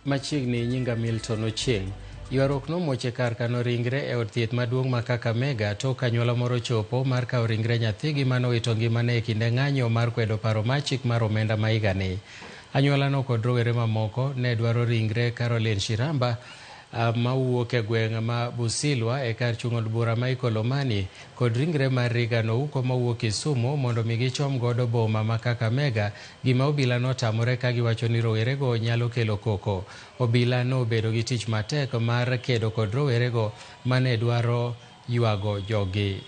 Machiegni nyinga Milton Ochieng'. Ywaruok nomuoch e kar kano ringre e od thieth maduong' ma Kakamega tok ka anyuola moro ochopo mar kawo ringre nyathigi manowito ngimane e kinde ng'anyo mar kwedo paro mar chik mar omenda ma higani. Anyuolano kod rowere mamoko ne dwaro ringre Caroline Shiramba mawuok e gweng' ma Busilwa e kar chung' od bura ma Ikolomani kod ringre mar Reagan Ouko mawuok Kisumu mondo mi gichom godo boma ma Kakamega, gima obila notamore ka giwacho ni rowerego nyalo kelo koko. Obila nobedo gi tich matek mar kedo kod rowerego mane dwaro ywago jogi.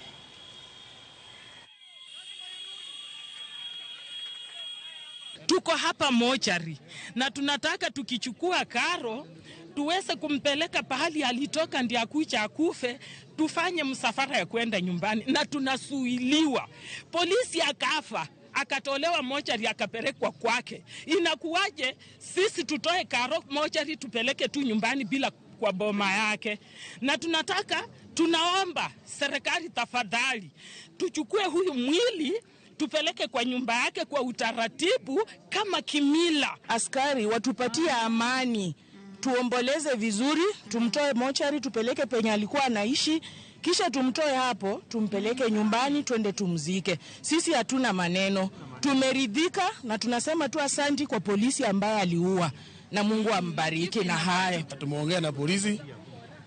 Tuko hapa mochari na tunataka tukichukua Karo tuweze kumpeleka pahali alitoka ndiye akuja akufe, tufanye msafara ya kwenda nyumbani, na tunasuiliwa. Polisi akafa akatolewa mochari akapelekwa kwake. Inakuwaje sisi tutoe Karo mochari tupeleke tu nyumbani bila kwa boma yake? Na tunataka, tunaomba serikali tafadhali tuchukue huyu mwili tupeleke kwa nyumba yake kwa utaratibu kama kimila. Askari watupatie amani, tuomboleze vizuri, tumtoe mochari tupeleke penye alikuwa anaishi, kisha tumtoe hapo tumpeleke nyumbani twende tumzike. Sisi hatuna maneno, tumeridhika na tunasema tu asanti kwa polisi ambaye aliua, na Mungu ambariki. Na hayo tumeongea na polisi,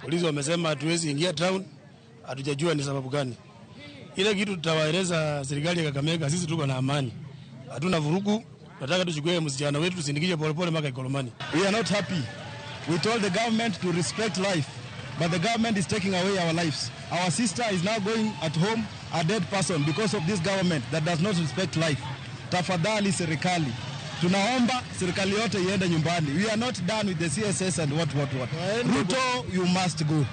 polisi wamesema hatuwezi ingia town, hatujajua ni sababu gani. Ile kitu tutawaeleza serikali ya Kakamega, sisi tuko na amani, hatuna vurugu. Nataka tuchukue msichana wetu tusindikishe polepole mpaka Ikolomani. We are not happy. We told the government to respect life, but the government is taking away our lives. Our sister is now going at home a dead person because of this government that does not respect life. Tafadhali serikali, tunaomba serikali yote iende nyumbani. We are not done with the CSS and what what what. Ruto, you must go.